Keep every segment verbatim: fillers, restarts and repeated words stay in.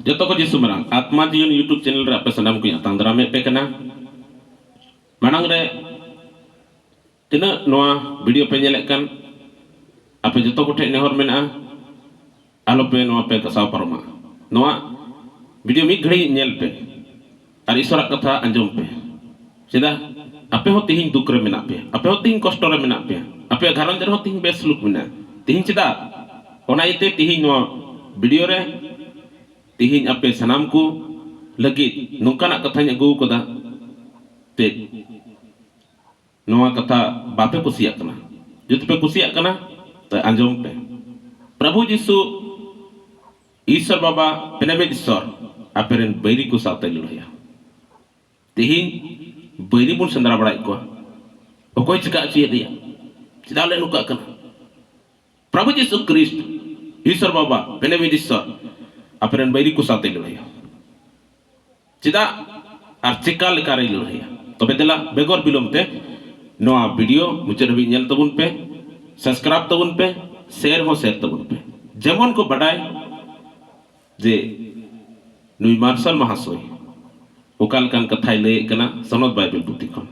ᱡᱚᱛᱚ ᱠᱚ ᱡᱤᱥᱩ ᱢᱟᱨᱟᱝ ᱟᱛᱢᱟ ᱡᱤᱭᱚᱱ YouTube ᱪᱮᱱᱮᱞ ᱨᱮ ᱟᱯᱮ ᱥᱟᱱᱟᱢ ᱠᱚᱧ ᱟᱛᱟᱝ ᱫᱟᱨᱟᱢᱮᱫ ᱯᱮ ᱠᱟᱱᱟ᱾ ᱢᱟᱲᱟᱝ ᱨᱮ ᱛᱤᱱᱟᱹᱜ ᱱᱚᱣᱟ ᱵᱷᱤᱰᱤᱭᱳ ᱯᱮ ᱧᱮᱞᱮᱫ ᱠᱟᱱ, ᱟᱯᱮ ᱡᱚᱛᱚ ᱠᱚᱴᱷᱮᱱ ᱱᱮᱦᱚᱨ ᱢᱮᱱᱟᱜᱼᱟ, ᱟᱞᱚᱯᱮ ᱱᱚᱣᱟ ᱯᱮ ᱜᱷᱟᱥᱟᱣ ᱯᱟᱨᱚᱢᱟ᱾ ᱱᱚᱣᱟ ᱵᱷᱤᱰᱤᱭᱳ ᱢᱤᱫ ᱜᱷᱟᱹᱲᱤᱡ ᱧᱮᱞ ᱯᱮ ᱟᱨ ᱤᱥᱚᱨᱟᱜ ᱠᱟᱛᱷᱟ ᱟᱸᱡᱚᱢ ᱯᱮ᱾ ᱪᱮᱫᱟᱜ? ᱟᱯᱮ ᱦᱚᱸ ᱛᱤᱦᱤᱧ ᱫᱩᱠ ᱨᱮ ᱢᱮᱱᱟᱜ ᱯᱮᱭᱟ, ᱟᱯᱮ ᱦᱚᱸ ᱛᱤᱦᱤᱧ ᱠᱚᱥᱴᱚ ᱨᱮ ᱢᱮᱱᱟᱜ ᱯᱮᱭᱟ, ᱟᱯᱮᱭᱟᱜ ᱜᱷᱟᱨᱚᱸᱡᱽ ᱨᱮᱦᱚᱸ ᱛᱤᱦᱤᱧ ᱵᱮᱥ ᱥᱩᱞᱩᱠ ᱢᱮᱱᱟᱜᱼᱟ᱾ ᱛᱤᱦᱤᱧ ᱪᱮᱫᱟᱜ? ᱚᱱᱟ ᱤᱭᱟᱹᱛᱮ ᱛᱤᱦᱤᱧ ᱱᱚᱣᱟ ᱵᱷᱤᱰᱤᱭᱳ ᱨᱮ ᱛᱤᱦᱤᱧ ᱟᱯᱮ ᱥᱟᱱᱟᱢ ᱠᱚ ᱞᱟᱹᱜᱤᱫ ᱱᱚᱝᱠᱟᱱᱟᱜ ᱠᱟᱛᱷᱟᱧ ᱟᱹᱜᱩ ᱟᱠᱟᱫᱟ᱾ ᱪᱮᱫ ᱱᱚᱣᱟ ᱠᱟᱛᱷᱟ ᱵᱟᱯᱮ ᱠᱩᱥᱤᱭᱟᱜ ᱠᱟᱱᱟ? ᱡᱩᱫᱤ ᱯᱮ ᱠᱩᱥᱤᱭᱟᱜ ᱠᱟᱱᱟ, ᱛᱚ ᱟᱸᱡᱚᱢ ᱯᱮ᱾ ᱯᱨᱚᱵᱷᱩ ᱡᱤᱥᱩ, ᱤᱥᱚᱨ ᱵᱟᱵᱟ, ᱯᱮᱱᱮᱢᱤᱛ ᱤᱥᱚᱨ, ᱟᱯᱮᱨᱮᱱ ᱵᱟᱹᱭᱨᱤ ᱠᱚ ᱥᱟᱶᱛᱮ ᱞᱟᱹᱲᱦᱟᱹᱭᱟ᱾ ᱛᱮᱦᱮᱧ ᱵᱟᱹᱭᱨᱤ ᱵᱚᱱ ᱥᱮᱸᱫᱽᱨᱟ ᱵᱟᱲᱟᱭᱮᱫ ᱠᱚᱣᱟ, ᱚᱠᱚᱭ ᱪᱤᱠᱟ ᱦᱚᱪᱚᱭᱮᱫ ᱞᱮᱭᱟ? ᱪᱮᱫᱟᱜ ᱞᱮ ᱱᱚᱝᱠᱟᱜ ᱠᱟᱱᱟ? ᱯᱨᱚᱵᱷᱩ ᱡᱤᱥᱩ ᱠᱨᱤᱥᱴ, ᱤᱥᱚᱨ ᱵᱟᱵᱟ, ᱯᱮᱱᱮᱢᱤᱛ ᱤᱥᱚᱨ, ᱟᱯᱮᱨᱮᱱ ᱵᱟᱹᱭᱨᱤ ᱠᱚ ᱥᱟᱶᱛᱮ ᱞᱟᱹᱲᱦᱟᱹᱭᱟ᱾ ᱪᱮᱫᱟᱜ ᱟᱨ ᱪᱮᱠᱟ ᱞᱮᱠᱟᱨᱮᱭ ᱞᱟᱹᱲᱦᱟᱹᱭᱟ? ᱛᱚᱵᱮ ᱫᱮᱞᱟ, ᱵᱮᱜᱚᱨ ᱵᱤᱞᱚᱢ ᱛᱮ ᱱᱚᱣᱟ ᱵᱷᱤᱰᱤᱭᱳ ᱢᱩᱪᱟᱹᱫ ᱦᱟᱹᱵᱤᱡ ᱧᱮᱞ ᱛᱟᱵᱚᱱ ᱯᱮ, ᱥᱟᱵᱥᱠᱨᱟᱭᱤᱵ ᱛᱟᱵᱚᱱ ᱯᱮ, ᱥᱮᱭᱟᱨ ᱦᱚᱸ ᱥᱮᱭᱟᱨ ᱛᱟᱵᱚᱱ ᱯᱮ᱾ ᱡᱮᱢᱚᱱ ᱠᱚ ᱵᱟᱰᱟᱭ ᱡᱮ ᱱᱩᱭ ᱢᱟᱨᱥᱟᱞ ᱢᱟᱦᱟᱥᱚᱭ ᱚᱠᱟ ᱞᱮᱠᱟᱱ ᱠᱟᱛᱷᱟᱭ ᱞᱟᱹᱭᱮᱫ ᱠᱟᱱᱟ ᱥᱚᱱᱚᱛ ᱵᱟᱭᱵᱮᱞ ᱯᱩᱛᱷᱤ ᱠᱷᱚᱱ᱾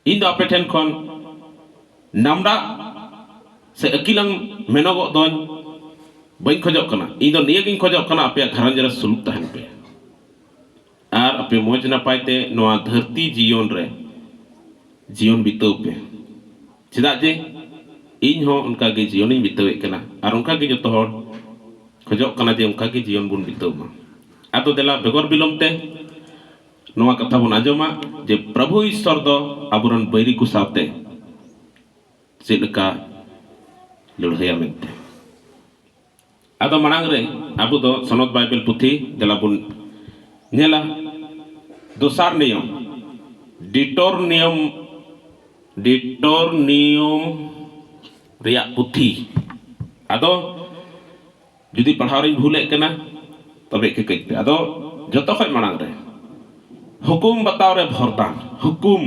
ᱤᱧ ᱫᱚ ᱟᱯᱮ ᱴᱷᱮᱱ ᱠᱷᱚᱱ ᱱᱟᱢᱰᱟᱜ ᱥᱮ ᱟᱹᱠᱤᱞᱟᱱ ᱢᱮᱱᱚᱜᱚᱜ ᱫᱚᱧ ᱵᱟᱹᱧ ᱠᱷᱚᱡᱚᱜ ᱠᱟᱱᱟ᱾ ᱤᱧ ᱫᱚ ᱱᱤᱭᱟᱹᱜᱤᱧ ᱠᱷᱚᱡᱚᱜ ᱠᱟᱱᱟ, ᱟᱯᱮᱭᱟᱜ ᱜᱷᱟᱨᱚᱸᱡᱽ ᱨᱮ ᱥᱩᱞᱩᱠ ᱛᱟᱦᱮᱱ ᱯᱮ ᱟᱨ ᱟᱯᱮ ᱢᱚᱡᱽ ᱱᱟᱯᱟᱭ ᱛᱮ ᱱᱚᱣᱟ ᱫᱷᱟᱹᱨᱛᱤ ᱡᱤᱭᱚᱱ ᱨᱮ ᱡᱤᱭᱚᱱ ᱵᱤᱛᱟᱹᱣ ᱯᱮ᱾ ᱪᱮᱫᱟᱜ ᱡᱮ ᱤᱧ ᱦᱚᱸ ᱚᱱᱠᱟ ᱜᱮ ᱡᱤᱭᱚᱱᱤᱧ ᱵᱤᱛᱟᱹᱣᱮᱫ ᱠᱟᱱᱟ ᱟᱨ ᱚᱱᱠᱟ ᱜᱮ ᱡᱚᱛᱚ ᱦᱚᱲ ᱠᱷᱚᱡᱚᱜ ᱠᱟᱱᱟ ᱡᱮ ᱚᱱᱠᱟ ᱜᱮ ᱡᱤᱭᱚᱱ ᱵᱚᱱ ᱵᱤᱛᱟᱹᱣ ᱢᱟ᱾ ᱟᱫᱚ ᱫᱮᱞᱟ, ᱵᱮᱜᱚᱨ ᱵᱤᱞᱚᱢ ᱛᱮ ᱱᱚᱣᱟ ᱠᱟᱛᱷᱟ ᱵᱚᱱ ᱟᱸᱡᱚᱢᱟ ᱡᱮ ᱯᱨᱚᱵᱷᱩ ᱤᱥᱥᱚᱨ ᱫᱚ ᱟᱵᱚᱨᱮᱱ ᱵᱟᱹᱭᱨᱤ ᱠᱚ ᱥᱟᱶᱛᱮ ᱪᱮᱫ ᱞᱮᱠᱟ ᱞᱟᱹᱲᱦᱟᱹᱭᱟ ᱢᱮᱱᱛᱮ᱾ ᱟᱫᱚ ᱢᱟᱲᱟᱝ ᱨᱮ ᱟᱵᱚ ᱫᱚ ᱥᱚᱱᱚᱛ ᱵᱟᱭᱵᱮᱞ ᱯᱩᱛᱷᱤ ᱫᱮᱞᱟ ᱵᱚᱱ ᱧᱮᱞᱟ᱾ ᱫᱚᱥᱟᱨ ᱱᱤᱭᱚᱢ, ᱰᱤᱴᱚᱨᱱᱤᱭᱚᱢ, ᱰᱤᱴᱚᱨᱱᱤᱭᱚᱢ ᱨᱮᱭᱟᱜ ᱯᱩᱛᱷᱤ᱾ ᱟᱫᱚ ᱡᱩᱫᱤ ᱯᱟᱲᱦᱟᱣ ᱨᱤᱧ ᱵᱷᱩᱞᱮᱫ ᱠᱟᱱᱟ, ᱛᱚᱵᱮ ᱤᱠᱟᱹ ᱠᱟᱹᱧ ᱯᱮ᱾ ᱟᱫᱚ ᱡᱚᱛᱚ ᱠᱷᱚᱡ ᱢᱟᱲᱟᱝ ᱨᱮ ᱦᱩᱠᱩᱢ ᱵᱟᱛᱟᱣ ᱨᱮ ᱵᱷᱚᱨᱫᱟᱱ, ᱦᱩᱠᱩᱢ,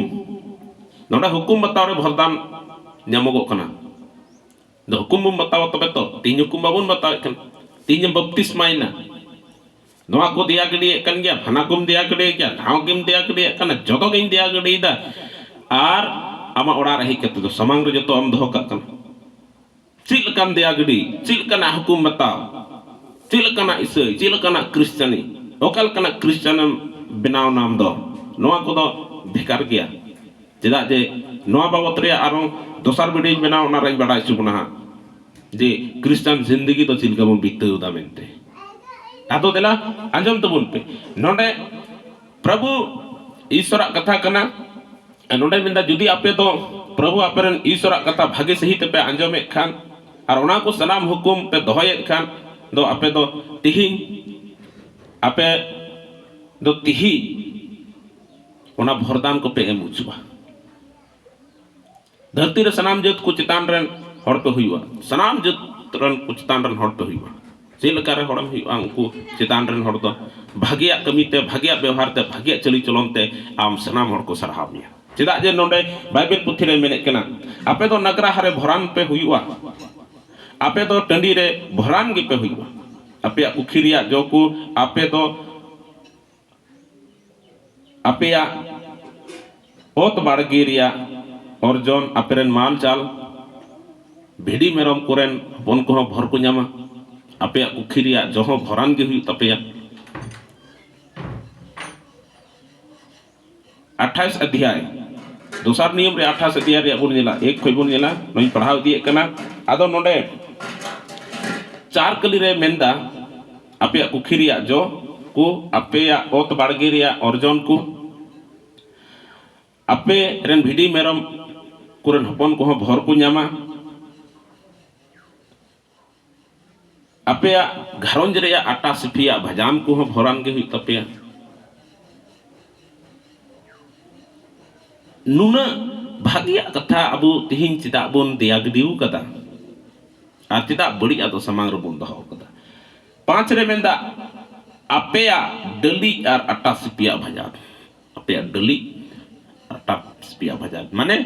ᱱᱚᱰᱮ ᱦᱩᱠᱩᱢ ᱵᱟᱛᱟᱣ ᱨᱮ ᱵᱷᱚᱨᱫᱟᱱ ᱧᱟᱢᱚᱜᱚᱜ ᱠᱟᱱᱟ᱾ ᱟᱫᱚ ᱦᱩᱠᱩᱢ ᱵᱚᱱ ᱵᱟᱛᱟᱣᱟ ᱛᱚᱵᱮ ᱛᱚ, ᱛᱮᱦᱮᱧ ᱦᱩᱠᱩᱢ ᱵᱟᱵᱚᱱ ᱵᱟᱛᱟᱣᱮᱫ ᱠᱟᱱᱟ᱾ ᱤᱧᱮᱢ ᱵᱟᱯᱛᱤᱥᱢᱟᱭᱮᱱᱟ, ᱱᱚᱣᱟ ᱠᱚ ᱫᱮᱭᱟ ᱜᱤᱰᱤᱭᱮᱫ ᱠᱟᱱ ᱜᱮᱭᱟ, ᱦᱟᱱᱟ ᱠᱚᱢ ᱫᱮᱭᱟ ᱜᱤᱰᱤᱭᱮᱫ ᱜᱮᱭᱟ, ᱱᱟᱣᱟ ᱜᱮᱢ ᱫᱮᱭᱟ ᱜᱤᱰᱤᱭᱮᱫ ᱠᱟᱱᱟ, ᱡᱚᱛᱚ ᱜᱤᱧ ᱫᱮᱭᱟ ᱜᱤᱰᱤᱭᱮᱫᱟ᱾ ᱟᱨ ᱟᱢᱟᱜ ᱚᱲᱟᱜ ᱨᱮ ᱦᱮᱡ ᱠᱟᱛᱮ ᱫᱚ ᱥᱟᱢᱟᱝ ᱨᱮ ᱡᱚᱛᱚ ᱟᱢ ᱫᱚᱦᱚ ᱠᱟᱜ ᱠᱟᱱᱟ᱾ ᱪᱮᱫ ᱞᱮᱠᱟᱱ ᱫᱮᱭᱟ ᱜᱤᱰᱤ, ᱪᱮᱫ ᱞᱮᱠᱟᱱᱟᱜ ᱦᱩᱠᱩᱢ ᱵᱟᱛᱟᱣ, ᱪᱮᱫ ᱞᱮᱠᱟᱱᱟᱜ ᱤᱥᱟᱹᱭ, ᱪᱮᱫ ᱞᱮᱠᱟᱱᱟᱜ ᱠᱨᱤᱥᱪᱟᱱᱤ, ᱚᱠᱟ ᱞᱮᱠᱟᱱᱟᱜ ᱠᱨᱤᱥᱪᱟᱱᱮᱢ ᱵᱮᱱᱟᱣ ᱱᱟᱢ ᱫᱚ, ᱱᱚᱣᱟ ᱠᱚᱫᱚ ᱵᱷᱮᱜᱟᱨ ᱜᱮᱭᱟ᱾ ᱪᱮᱫᱟᱜ ᱡᱮ ᱱᱚᱣᱟ ᱵᱟᱵᱚᱛ ᱨᱮᱭᱟᱜ ᱟᱨᱦᱚᱸ ᱫᱚᱥᱟᱨ ᱵᱷᱤᱰᱤᱭᱳᱧ ᱵᱮᱱᱟᱣ, ᱚᱱᱟ ᱨᱮᱧ ᱵᱟᱰᱟᱭ ᱦᱚᱪᱚ ᱵᱚᱱᱟ ᱦᱟᱸᱜ, ᱡᱮ ᱠᱨᱤᱥᱪᱟᱱ ᱡᱤᱱᱫᱮᱜᱤ ᱫᱚ ᱪᱮᱫ ᱞᱮᱠᱟ ᱵᱚᱱ ᱵᱤᱛᱟᱹᱣ ᱮᱫᱟ ᱢᱮᱱᱛᱮ᱾ ᱟᱫᱚ ᱫᱮᱞᱟ ᱟᱸᱡᱚᱢ ᱛᱟᱵᱚᱱ ᱯᱮ, ᱱᱚᱰᱮ ᱯᱨᱚᱵᱷᱩ ᱤᱥᱚᱨᱟᱜ ᱠᱟᱛᱷᱟ ᱠᱟᱱᱟ᱾ ᱟᱨ ᱱᱚᱰᱮ ᱢᱮᱱᱫᱟ, ᱡᱩᱫᱤ ᱟᱯᱮ ᱫᱚ ᱯᱨᱚᱵᱷᱩ ᱟᱯᱮᱨᱮᱱ ᱤᱥᱚᱨᱟᱜ ᱠᱟᱛᱷᱟ ᱵᱷᱟᱜᱮ ᱥᱟᱹᱦᱤ ᱛᱮᱯᱮ ᱟᱸᱡᱚᱢᱮᱫ ᱠᱷᱟᱱ ᱟᱨ ᱚᱱᱟ ᱠᱚ ᱥᱟᱱᱟᱢ ᱦᱩᱠᱩᱢ ᱯᱮ ᱫᱚᱦᱚᱭᱮᱫ ᱠᱷᱟᱱ ᱫᱚ, ᱟᱯᱮ ᱫᱚ ᱛᱤᱦᱤᱧ, ᱟᱯᱮ ᱫᱚ ᱛᱤᱦᱤᱧ ᱚᱱᱟ ᱵᱷᱚᱨᱫᱟᱱ ᱠᱚᱯᱮ ᱮᱢ ᱦᱚᱪᱚᱜᱼᱟ᱾ ᱫᱷᱟᱹᱨᱛᱤ ᱨᱮ ᱥᱟᱱᱟᱢ ᱡᱟᱹᱛ ᱠᱚ ᱪᱮᱛᱟᱱ ᱨᱮᱱ ᱦᱚᱲ ᱯᱮ ᱦᱩᱭᱩᱜᱼᱟ, ᱥᱟᱱᱟᱢ ᱡᱟᱹᱛ ᱨᱮᱱ ᱠᱚ ᱪᱮᱛᱟᱱ ᱨᱮᱱ ᱦᱚᱲ ᱯᱮ ᱦᱩᱭᱩᱜᱼᱟ᱾ ᱪᱮᱫ ᱞᱮᱠᱟᱨᱮ ᱦᱚᱲᱮᱢ ᱦᱩᱭᱩᱜᱼᱟ? ᱩᱱᱠᱩ ᱪᱮᱛᱟᱱ ᱨᱮᱱ ᱦᱚᱲ ᱫᱚ ᱵᱷᱟᱜᱮᱭᱟᱜ ᱠᱟᱹᱢᱤᱛᱮ, ᱵᱷᱟᱜᱮᱭᱟᱜ ᱵᱮᱣᱦᱟᱨ ᱛᱮ, ᱵᱷᱟᱜᱮᱭᱟᱜ ᱪᱟᱹᱞᱤ ᱪᱚᱞᱚᱱ ᱛᱮ ᱟᱢ ᱥᱟᱱᱟᱢ ᱦᱚᱲ ᱠᱚ ᱥᱟᱨᱦᱟᱣ ᱢᱮᱭᱟ᱾ ᱪᱮᱫᱟᱜ ᱡᱮ ᱱᱚᱰᱮ ᱵᱟᱭᱵᱮᱞ ᱯᱩᱛᱷᱤ ᱨᱮ ᱢᱮᱱᱮᱫ ᱠᱟᱱᱟ, ᱟᱯᱮ ᱫᱚ ᱱᱟᱜᱽᱨᱟ ᱦᱟᱨᱮ ᱵᱷᱚᱨᱟᱱ ᱯᱮ ᱦᱩᱭᱩᱜᱼᱟ, ᱟᱯᱮ ᱫᱚ ᱴᱟᱺᱰᱤ ᱨᱮ ᱵᱷᱚᱨᱟᱱ ᱜᱮᱯᱮ ᱦᱩᱭᱩᱜᱼᱟ᱾ ᱟᱯᱮᱭᱟᱜ ᱯᱩᱠᱷᱤ ᱨᱮᱭᱟᱜ ᱡᱚ ᱠᱚ ᱟᱯᱮ ᱫᱚ ᱟᱯᱮᱭᱟᱜ ᱚᱛ ᱵᱟᱲᱜᱮ ᱨᱮᱭᱟᱜ ᱚᱨᱡᱚᱱ, ᱟᱯᱮᱨᱮᱱ ᱢᱟᱞ ᱪᱟᱞ, ᱵᱷᱤᱰᱤ ᱢᱮᱨᱚᱢ ᱠᱚᱨᱮᱱ ᱦᱚᱯᱚᱱ ᱠᱚᱦᱚᱸ ᱵᱷᱚᱨ ᱠᱚ ᱧᱟᱢᱟ᱾ ᱟᱯᱮᱭᱟᱜ ᱯᱩᱠᱷᱤ ᱨᱮᱭᱟᱜ ᱡᱚ ᱦᱚᱸ ᱵᱷᱚᱨᱟᱱ ᱜᱮ ᱦᱩᱭᱩᱜ ᱛᱟᱯᱮᱭᱟ᱾ ᱟᱴᱷᱟᱥ ᱚᱫᱷᱭᱟᱭ, ᱫᱚᱥᱟᱨ ᱱᱤᱭᱚᱢ ᱨᱮ ᱟᱴᱷᱟᱥ ᱚᱫᱷᱭᱟᱭ ᱨᱮᱭᱟᱜ ᱵᱚᱱ ᱧᱮᱞᱟ, ᱮᱠ ᱠᱷᱚᱡ ᱵᱚᱱ ᱧᱮᱞᱟ, ᱱᱚᱣᱟᱧ ᱯᱟᱲᱦᱟᱣ ᱤᱫᱤᱭᱮᱫ ᱠᱟᱱᱟ᱾ ᱟᱫᱚ ᱱᱚᱰᱮ ᱪᱟᱨ ᱠᱟᱹᱞᱤ ᱨᱮ ᱢᱮᱱᱫᱟ, ᱟᱯᱮᱭᱟᱜ ᱯᱩᱠᱷᱤ ᱨᱮᱭᱟᱜ ᱡᱚ ᱠᱚ, ᱟᱯᱮᱭᱟᱜ ᱚᱛ ᱵᱟᱲᱜᱮ ᱨᱮᱭᱟᱜ ᱚᱨᱡᱚᱱ ᱠᱚ, ᱟᱯᱮ ᱨᱮᱱ ᱵᱷᱤᱰᱤ ᱢᱮᱨᱚᱢ ᱠᱚᱨᱮᱱ ᱦᱚᱯᱚᱱ ᱠᱚᱦᱚᱸ ᱵᱷᱚᱨ ᱠᱚ ᱧᱟᱢᱟ᱾ ᱟᱯᱮᱭᱟᱜ ᱜᱷᱟᱨᱚᱸᱡᱽ ᱨᱮᱭᱟᱜ ᱟᱴᱟ ᱥᱤᱯᱤᱭᱟᱜ ᱵᱷᱟᱡᱟᱱ ᱠᱚᱦᱚᱸ ᱵᱷᱚᱨᱟᱱ ᱜᱮ ᱦᱩᱭᱩᱜ ᱛᱟᱯᱮᱭᱟ᱾ ᱱᱩᱱᱟᱹᱜ ᱵᱷᱟᱹᱜᱤᱭᱟᱜ ᱠᱟᱛᱷᱟ ᱟᱵᱚ ᱛᱮᱦᱮᱧ ᱪᱮᱫᱟᱜ ᱵᱚᱱ ᱫᱮᱭᱟ ᱜᱤᱰᱤ ᱟᱠᱟᱫᱟ? ᱟᱨ ᱪᱮᱫᱟᱜ ᱵᱟᱹᱲᱤᱡ ᱟᱫᱚ ᱥᱟᱢᱟᱝ ᱨᱮᱵᱚᱱ ᱫᱚᱦᱚ ᱟᱠᱟᱫᱟ? ᱯᱟᱸᱪ ᱨᱮ ᱢᱮᱱᱫᱟ, ᱟᱯᱮᱭᱟᱜ ᱰᱟᱹᱞᱤᱡ ᱟᱨ ᱟᱴᱟ ᱥᱤᱯᱤᱭᱟᱜ ᱵᱷᱟᱡᱟᱱ᱾ ᱟᱯᱮᱭᱟᱜ ᱰᱟᱹᱞᱤᱡ ᱟᱨ ᱟᱴᱟ ᱥᱤᱯᱤᱭᱟᱜ ᱵᱷᱟᱡᱟᱱ᱾ ᱢᱟᱱᱮ,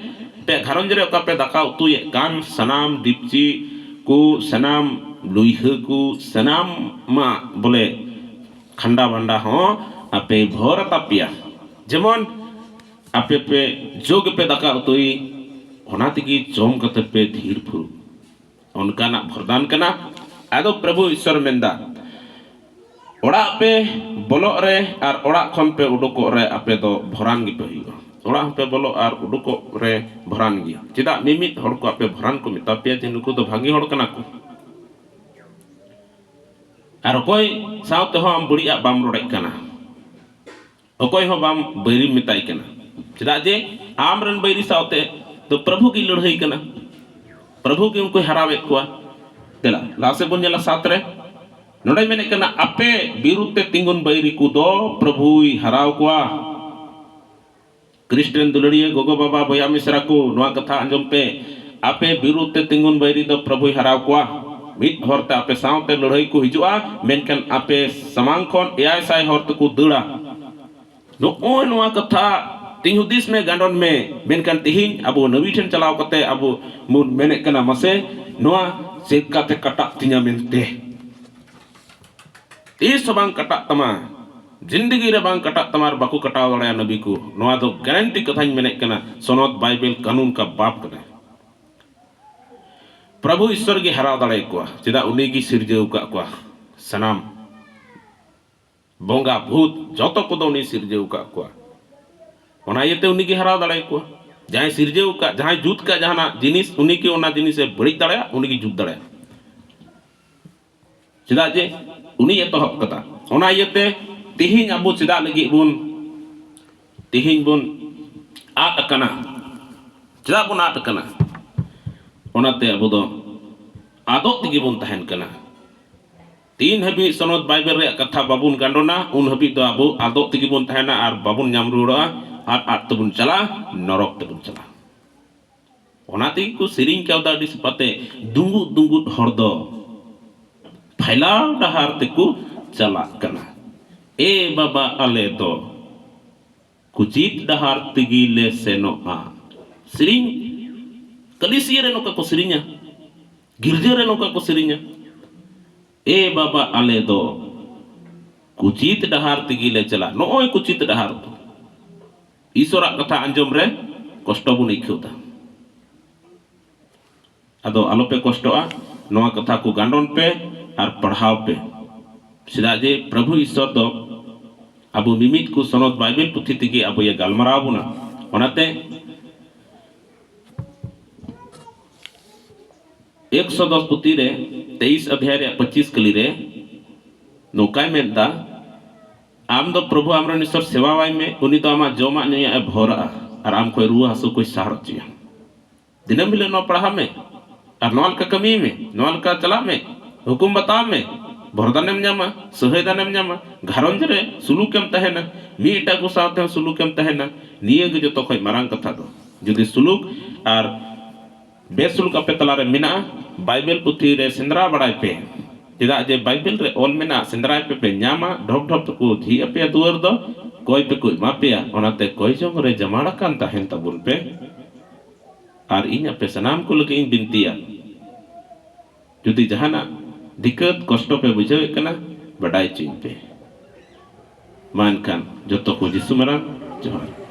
ᱟᱯᱮᱭᱟᱜ ᱜᱷᱟᱨᱚᱸᱡᱽ ᱨᱮ ᱚᱠᱟ ᱯᱮ ᱫᱟᱠᱟ ᱩᱛᱩᱭᱮᱫ ᱠᱟᱱ, ᱥᱟᱱᱟᱢ ᱰᱤᱯᱪᱤ ᱠᱚ, ᱥᱟᱱᱟᱢ ᱞᱩᱭᱦᱟᱹ ᱠᱚ ᱥᱟᱱᱟᱢᱟᱜ ᱵᱚᱞᱮ ᱠᱷᱟᱱᱰᱟ ᱵᱷᱟᱱᱰᱟ ᱦᱚᱸ ᱟᱯᱮ ᱵᱷᱚᱨ ᱟᱛᱟᱯᱮᱭᱟ᱾ ᱡᱮᱢᱚᱱ ᱟᱯᱮ ᱯᱮ ᱡᱚ ᱜᱮᱯᱮ ᱫᱟᱠᱟ ᱩᱛᱩᱭ, ᱚᱱᱟ ᱛᱮᱜᱮ ᱡᱚᱢ ᱠᱟᱛᱮ ᱯᱮ ᱫᱷᱤᱨ ᱯᱷᱩᱨᱩᱜ᱾ ᱚᱱᱠᱟᱱᱟᱜ ᱵᱷᱚᱨᱫᱟᱱ ᱠᱟᱱᱟ᱾ ᱟᱫᱚ ᱯᱨᱚᱵᱷᱩ ᱤᱥᱥᱚᱨ ᱢᱮᱱᱫᱟ, ᱚᱲᱟᱜ ᱯᱮ ᱵᱚᱞᱚᱜ ᱨᱮ ᱟᱨ ᱚᱲᱟᱜ ᱠᱷᱚᱱ ᱯᱮ ᱩᱰᱩᱠᱚᱜ ᱨᱮ ᱟᱯᱮ ᱫᱚ ᱵᱷᱚᱨᱟᱱ ᱜᱮᱯᱮ ᱦᱩᱭᱩᱜᱼᱟ᱾ ᱚᱲᱟᱜ ᱦᱚᱸᱯᱮ ᱵᱚᱞᱚᱜ ᱟᱨ ᱩᱰᱩᱠᱚᱜ ᱨᱮ ᱵᱷᱚᱨᱟᱱ ᱜᱮ᱾ ᱪᱮᱫᱟᱜ ᱢᱤᱢᱤᱫ ᱦᱚᱲ ᱠᱚ ᱟᱯᱮ ᱵᱷᱚᱨᱟᱱ ᱠᱚ ᱢᱮᱛᱟ ᱯᱮᱭᱟ ᱡᱮ ᱱᱩᱠᱩ ᱫᱚ ᱵᱷᱟᱹᱜᱤ ᱦᱚᱲ ᱠᱟᱱᱟ ᱠᱚ? ᱟᱨ ᱚᱠᱚᱭ ᱥᱟᱶ ᱛᱮᱦᱚᱸ ᱟᱢ ᱵᱟᱹᱲᱤᱡ ᱟᱜ ᱵᱟᱢ ᱨᱚᱲᱮᱫ ᱠᱟᱱᱟ, ᱚᱠᱚᱭ ᱦᱚᱸ ᱵᱟᱢ ᱵᱟᱹᱭᱨᱤᱢ ᱢᱮᱛᱟᱭ ᱠᱟᱱᱟ᱾ ᱪᱮᱫᱟᱜ ᱡᱮ ᱟᱢ ᱨᱮᱱ ᱵᱟᱹᱭᱨᱤ ᱥᱟᱶᱛᱮ ᱫᱚ ᱯᱨᱚᱵᱷᱩ ᱜᱮ ᱞᱟᱹᱲᱦᱟᱹᱭ ᱠᱟᱱᱟ, ᱯᱨᱚᱵᱷᱩ ᱜᱮ ᱩᱱᱠᱩᱭ ᱦᱟᱨᱟᱣᱮᱫ ᱠᱚᱣᱟ᱾ ᱫᱮᱞᱟ ᱞᱟᱦᱟ ᱥᱮᱫ ᱵᱚᱱ ᱧᱮᱞᱟ ᱥᱟᱛ ᱨᱮ, ᱱᱚᱰᱮ ᱢᱮᱱᱮᱫ ᱠᱟᱱᱟ, ᱟᱯᱮ ᱵᱤᱨᱩᱫᱷ ᱛᱮ ᱛᱤᱸᱜᱩᱱ ᱵᱟᱹᱭᱨᱤ ᱠᱚᱫᱚ ᱯᱨᱚᱵᱷᱩᱭ ᱦᱟᱨᱟᱣ ᱠᱚᱣᱟ᱾ ᱠᱷᱨᱤᱥᱴ ᱨᱮᱱ ᱫᱩᱞᱟᱹᱲᱤᱭᱟᱹ ᱜᱚᱜᱚ ᱵᱟᱵᱟ ᱵᱚᱭᱦᱟ ᱢᱤᱥᱨᱟ ᱠᱚ, ᱱᱚᱣᱟ ᱠᱟᱛᱷᱟ ᱟᱸᱡᱚᱢ ᱯᱮ᱾ ᱟᱯᱮ ᱵᱤᱨᱩᱫᱷ ᱛᱮ ᱛᱤᱸᱜᱩᱱ ᱵᱟᱹᱭᱨᱤ ᱫᱚ ᱯᱨᱚᱵᱷᱩᱭ ᱦᱟᱨᱟᱣ ᱠᱚᱣᱟ᱾ ᱢᱤᱫ ᱦᱚᱨᱛᱮ ᱟᱯᱮ ᱥᱟᱶᱛᱮ ᱞᱟᱹᱲᱦᱟᱹᱭ ᱠᱚ ᱦᱤᱡᱩᱜᱼᱟ, ᱢᱮᱱᱠᱷᱟᱱ ᱟᱯᱮ ᱥᱟᱢᱟᱝ ᱠᱷᱚᱱ ᱮᱭᱟᱭ ᱥᱟᱭ ᱦᱚᱲ ᱛᱮᱠᱚ ᱫᱟᱹᱲᱟ᱾ ᱱᱚᱜᱼᱚᱭ ᱱᱚᱣᱟ ᱠᱟᱛᱷᱟ ᱛᱤᱧ ᱦᱩᱫᱤᱥ ᱢᱮ, ᱜᱟᱸᱰᱚᱱ ᱢᱮ᱾ ᱢᱮᱱᱠᱷᱟᱱ ᱛᱮᱦᱮᱧ ᱟᱵᱚ ᱱᱟᱵᱤ ᱴᱷᱮᱱ ᱪᱟᱞᱟᱣ ᱠᱟᱛᱮ ᱟᱵᱚ ᱵᱚᱱ ᱢᱮᱱᱮᱫ ᱠᱟᱱᱟ, ᱢᱟᱥᱮ ᱱᱚᱣᱟ ᱪᱮᱫ ᱠᱟᱛᱮ ᱠᱟᱴᱟᱜ ᱛᱤᱧᱟ ᱢᱮᱱᱛᱮ᱾ ᱛᱤᱥ ᱦᱚᱸ ᱵᱟᱝ ᱠᱟᱴᱟᱜ ᱛᱟᱢᱟ, ᱡᱤᱱᱫᱮᱜᱤ ᱨᱮ ᱵᱟᱝ ᱠᱟᱴᱟᱜ ᱛᱟᱢᱟ ᱟᱨ ᱵᱟᱠᱚ ᱠᱟᱴᱟᱣ ᱫᱟᱲᱮᱭᱟᱜᱼᱟ ᱱᱟᱵᱤ ᱠᱚ᱾ ᱱᱚᱣᱟ ᱫᱚ ᱜᱟᱨᱮᱱᱴᱤ ᱠᱟᱛᱷᱟᱧ ᱢᱮᱱᱮᱫ ᱠᱟᱱᱟ, ᱥᱚᱱᱚᱛ ᱵᱟᱭᱵᱮᱞ ᱠᱟᱹᱱᱩᱱ ᱠᱟ ᱵᱟᱯ ᱠᱟᱱᱟ᱾ ᱯᱨᱚᱵᱷᱩ ᱤᱥᱥᱚᱨ ᱜᱮ ᱦᱟᱨᱟᱣ ᱫᱟᱲᱮ ᱠᱚᱣᱟ, ᱪᱮᱫᱟᱜ ᱩᱱᱤ ᱜᱮ ᱥᱤᱨᱡᱟᱹᱣ ᱟᱠᱟᱫ ᱠᱚᱣᱟ᱾ ᱥᱟᱱᱟᱢ ᱵᱚᱸᱜᱟ ᱵᱷᱩᱛ ᱡᱚᱛᱚ ᱠᱚᱫᱚ ᱩᱱᱤ ᱥᱤᱨᱡᱟᱹᱣ ᱟᱠᱟᱫ ᱠᱚᱣᱟ᱾ ᱚᱱᱟ ᱤᱭᱟᱹᱛᱮ ᱩᱱᱤ ᱜᱮ ᱦᱟᱨᱟᱣ ᱫᱟᱲᱮ ᱠᱚᱣᱟ᱾ ᱡᱟᱦᱟᱸᱭ ᱥᱤᱨᱡᱟᱹᱣ ᱟᱠᱟᱫ, ᱡᱟᱦᱟᱸᱭ ᱡᱩᱛ ᱠᱟᱜ ᱡᱟᱦᱟᱱᱟᱜ ᱡᱤᱱᱤᱥ, ᱩᱱᱤ ᱜᱮ ᱚᱱᱟ ᱡᱤᱱᱤᱥᱮ ᱵᱟᱹᱲᱤᱡ ᱫᱟᱲᱮᱭᱟᱜᱼᱟ, ᱩᱱᱤ ᱜᱮ ᱡᱩᱛ ᱫᱟᱲᱮᱭᱟᱜᱼᱟ᱾ ᱪᱮᱫᱟᱜ ᱡᱮ ᱩᱱᱤ ᱮᱛᱚᱦᱚᱵ ᱠᱟᱫᱟ᱾ ᱚᱱᱟ ᱤᱭᱟᱹᱛᱮ ᱛᱮᱦᱮᱧ ᱟᱵᱚ ᱪᱮᱫᱟᱜ ᱞᱟᱹᱜᱤᱫ ᱵᱚᱱ, ᱛᱮᱦᱮᱧ ᱵᱚᱱ ᱟᱫ ᱟᱠᱟᱱᱟ? ᱪᱮᱫᱟᱜ ᱵᱚᱱ ᱟᱫ ᱟᱠᱟᱱᱟ? ᱚᱱᱟᱛᱮ ᱟᱵᱚ ᱫᱚ ᱟᱫᱚᱜ ᱛᱮᱜᱮ ᱵᱚᱱ ᱛᱟᱦᱮᱱ ᱠᱟᱱᱟ᱾ ᱛᱤᱱ ᱦᱟᱹᱵᱤᱡ ᱥᱚᱱᱚᱛ ᱵᱟᱭᱵᱮᱞ ᱨᱮᱭᱟᱜ ᱠᱟᱛᱷᱟ ᱵᱟᱵᱚᱱ ᱜᱟᱸᱰᱚᱱᱟ, ᱩᱱ ᱦᱟᱹᱵᱤᱡ ᱫᱚ ᱟᱵᱚ ᱟᱫᱚᱜ ᱛᱮᱜᱮ ᱵᱚᱱ ᱛᱟᱦᱮᱱᱟ ᱟᱨ ᱵᱟᱵᱚᱱ ᱧᱟᱢ ᱨᱩᱣᱟᱹᱲᱚᱜᱼᱟ᱾ ᱟᱨ ᱟᱫ ᱛᱮᱵᱚᱱ ᱪᱟᱞᱟᱜᱼᱟ, ᱱᱚᱨᱚᱠ ᱛᱮᱵᱚᱱ ᱪᱟᱞᱟᱜᱼᱟ᱾ ᱚᱱᱟ ᱛᱮᱜᱮ ᱠᱚ ᱥᱮᱨᱮᱧ ᱠᱟᱣᱫᱟ ᱟᱹᱰᱤ ᱥᱟᱯᱟᱛᱮ, ᱫᱩᱸᱜᱩᱫ ᱫᱩᱸᱜᱩᱫ ᱦᱚᱲ ᱫᱚ ᱯᱷᱟᱭᱞᱟᱣ ᱰᱟᱦᱟᱨ ᱛᱮᱠᱚ ᱪᱟᱞᱟᱜ ᱠᱟᱱᱟ᱾ ᱮ ᱵᱟᱵᱟ, ᱟᱞᱮ ᱫᱚ ᱠᱩᱪᱤᱛ ᱰᱟᱦᱟᱨ ᱛᱮᱜᱮ ᱞᱮ ᱥᱮᱱᱚᱜᱼᱟ᱾ ᱥᱮᱨᱮᱧ, ᱠᱟᱹᱞᱤᱥᱤᱭᱟᱹ ᱨᱮ ᱱᱚᱝᱠᱟ ᱠᱚ ᱥᱮᱨᱮᱧᱟ, ᱜᱤᱨᱡᱟᱹ ᱨᱮ ᱱᱚᱝᱠᱟ ᱠᱚ ᱥᱮᱨᱮᱧᱟ᱾ ᱮ ᱵᱟᱵᱟ, ᱟᱞᱮ ᱫᱚ ᱠᱩᱪᱤᱛ ᱰᱟᱦᱟᱨ ᱛᱮᱜᱮ ᱞᱮ ᱪᱟᱞᱟᱜ᱾ ᱱᱚᱜᱼᱚᱭ ᱠᱩᱪᱤᱛ ᱰᱟᱦᱟᱨ ᱫᱚ᱾ ᱤᱥᱚᱨᱟᱜ ᱠᱟᱛᱷᱟ ᱟᱸᱡᱚᱢ ᱨᱮ ᱠᱚᱥᱴᱚ ᱵᱚᱱ ᱟᱹᱭᱠᱟᱹᱣ ᱮᱫᱟ᱾ ᱟᱫᱚ ᱟᱞᱚᱯᱮ ᱠᱚᱥᱴᱚᱜᱼᱟ, ᱱᱚᱣᱟ ᱠᱟᱛᱷᱟ ᱠᱚ ᱜᱟᱸᱰᱚᱱ ᱯᱮ ᱟᱨ ᱯᱟᱲᱦᱟᱣ ᱯᱮ᱾ ᱪᱮᱫᱟᱜ ᱡᱮ ᱯᱨᱚᱵᱷᱩ ᱤᱥᱚᱨ ᱫᱚ ᱟᱵᱚ ᱢᱤᱢᱤᱫ ᱠᱚ ᱥᱚᱱᱚᱛ ᱵᱟᱭᱵᱮᱞ ᱯᱩᱛᱷᱤ ᱛᱮᱜᱮ ᱟᱵᱚᱭᱮ ᱜᱟᱞᱢᱟᱨᱟᱣ ᱵᱚᱱᱟ᱾ ᱚᱱᱟᱛᱮ ᱮᱠᱥᱚ ᱫᱚᱥ ᱯᱩᱛᱷᱤ ᱨᱮ ᱛᱮᱭᱤᱥ ᱚᱫᱷᱭᱟᱭ ᱨᱮᱭᱟᱜ ᱯᱚᱸᱪᱤᱥ ᱠᱟᱹᱞᱤ ᱨᱮ ᱱᱚᱝᱠᱟᱭ ᱢᱮᱱᱫᱟ, "ᱟᱢ ᱫᱚ ᱯᱨᱚᱵᱷᱩ ᱟᱢᱨᱮᱱ ᱤᱥᱚᱨ ᱥᱮᱵᱟᱣᱟᱭ ᱢᱮ, ᱩᱱᱤ ᱫᱚ ᱟᱢᱟᱜ ᱡᱚᱢᱟᱜ ᱧᱩᱣᱟᱜ ᱮ ᱵᱷᱚᱨᱟᱜᱼᱟ ᱟᱨ ᱟᱢ ᱠᱷᱚᱱ ᱨᱩᱣᱟᱹ ᱦᱟᱹᱥᱩ ᱠᱚᱭ ᱥᱟᱦᱟᱨ ᱦᱚᱪᱚᱭᱟ᱾" ᱫᱤᱱᱟᱹᱢ ᱦᱤᱞᱳᱜ ᱱᱚᱣᱟ ᱯᱟᱲᱦᱟᱜ ᱢᱮ ᱟᱨ ᱱᱚᱣᱟ ᱞᱮᱠᱟ ᱠᱟᱹᱢᱤᱭ ᱢᱮ, ᱱᱚᱣᱟ ᱞᱮᱠᱟ ᱪᱟᱞᱟᱜ ᱢᱮ, ᱦᱩᱠᱩᱢ ᱵᱟᱛᱟᱣ ᱢᱮ, ᱵᱷᱚᱨᱫᱟᱱᱮᱢ ᱧᱟᱢᱟ, ᱥᱟᱹᱦᱟᱹᱭ ᱫᱟᱱᱮᱢ ᱧᱟᱢᱟ, ᱜᱷᱟᱨᱚᱸᱡᱽ ᱨᱮ ᱥᱩᱞᱩᱠᱮᱢ ᱛᱟᱦᱮᱱᱟ, ᱢᱤᱫ ᱮᱴᱟᱜ ᱠᱚ ᱥᱟᱶᱛᱮ ᱦᱚᱸ ᱥᱩᱞᱩᱠᱮᱢ ᱛᱟᱦᱮᱱᱟ᱾ ᱱᱤᱭᱟᱹ ᱜᱮ ᱡᱚᱛᱚ ᱠᱷᱚᱱ ᱢᱟᱨᱟᱝ ᱠᱟᱛᱷᱟ ᱫᱚ᱾ ᱡᱩᱫᱤ ᱥᱩᱞᱩᱠ ᱟᱨ ᱵᱮᱥᱩᱞᱩᱠ ᱟᱯᱮ ᱛᱟᱞᱟᱨᱮ ᱢᱮᱱᱟᱜᱼᱟ, ᱵᱟᱭᱵᱮᱞ ᱯᱩᱛᱷᱤ ᱨᱮ ᱥᱮᱸᱫᱽᱨᱟ ᱵᱟᱲᱟᱭ ᱯᱮ᱾ ᱪᱮᱫᱟᱜ ᱡᱮ ᱵᱟᱭᱵᱮᱞ ᱨᱮ ᱚᱞ ᱢᱮᱱᱟᱜᱼᱟ, ᱥᱮᱸᱫᱽᱨᱟᱭ ᱯᱮ, ᱯᱮ ᱧᱟᱢᱟ, ᱰᱷᱚᱯ ᱰᱷᱚᱯ ᱛᱮᱠᱚ ᱡᱷᱤᱡ ᱟᱯᱮᱭᱟ ᱫᱩᱣᱟᱹᱨ ᱫᱚ, ᱠᱚᱭ ᱯᱮ ᱠᱚ ᱮᱢᱟ ᱯᱮᱭᱟ᱾ ᱚᱱᱟᱛᱮ ᱠᱚᱭ ᱡᱚᱝ ᱨᱮ ᱡᱟᱢᱟᱲ ᱟᱠᱟᱱ ᱛᱟᱦᱮᱱ ᱛᱟᱵᱚᱱ ᱯᱮ᱾ ᱟᱨ ᱤᱧ ᱟᱯᱮ ᱥᱟᱱᱟᱢ ᱠᱚ ᱞᱟᱹᱜᱤᱫ ᱤᱧ ᱵᱤᱱᱛᱤᱭᱟ, ᱡᱩᱫᱤ ᱡᱟᱦᱟᱱᱟᱜ ᱫᱤᱠᱠᱟᱹᱛ ᱠᱚᱥᱴᱚ ᱯᱮ ᱵᱩᱡᱷᱟᱹᱣᱮᱫ ᱠᱟᱱᱟ, ᱵᱟᱰᱟᱭ ᱦᱚᱪᱚᱧ ᱯᱮ᱾ ᱢᱟ ᱮᱱᱠᱷᱟᱱ ᱡᱚᱛᱚ ᱠᱚ ᱡᱤᱥᱩ ᱢᱟᱨᱟᱝ ᱡᱚᱦᱟᱨ᱾